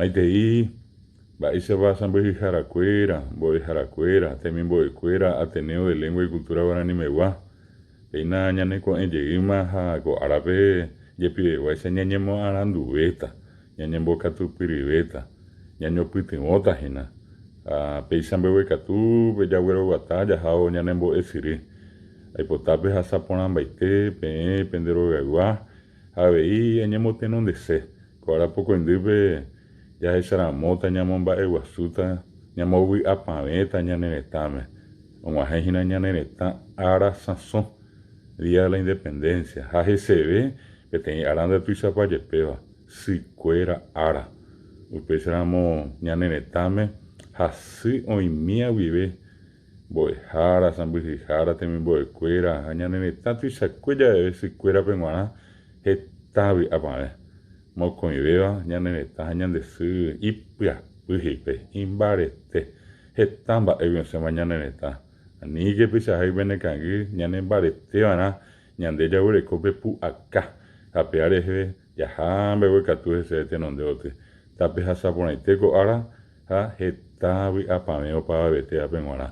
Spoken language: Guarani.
Maitei, mba'éichapa sãmbyhyharakuéra, mbo'eharakuéra, temimbo'ekuéra Ateneo de Lengua y Cultura Guaranimegua, péina ñaneko'ẽjeýma ha ko árape jepiveguáicha ñañemoaranduvéta, ñañembokatupyryvéta, ñañopytyvõta hína. Ha péicha mbeguekatu pe jagueroguata jahávo ñanembo'esyry. Aipota pehasa porãmbaite peẽ pende rogaygua ha avei añemotenondese. Ko ára pokõindýpe jahecharamóta ñamomba'eguasúta, ñamovy'apavẽta ñane retãme. Og̃uahẽ hína ñane retã ára sãso, Día de la Independencia, ha heseve peteĩ ára ndatuichapa jepéva, sykuéra ára. Upéicharamo ñane retãme hasy oĩmía guive mbo'ehára, sãmbyhyhára, temimbo'ekuéra ha ñane retã tuichakue javeve sykuérape g̃uarã heta vy'apavẽ. Mokõivéva ñane retã ha ñande sy ipyapy hikuái, imbarete, heta mba'égui osẽva ñane retã. Aníke peichahágui pene kangy ñane mbareteva'erã ñande jaguereko pe pu'aka ha péva reheve jaha mbeguekatu heseve tenonde gotyo. Tapehasa porãite ko ára ha heta vy'apavẽ opavavetévape g̃uarã.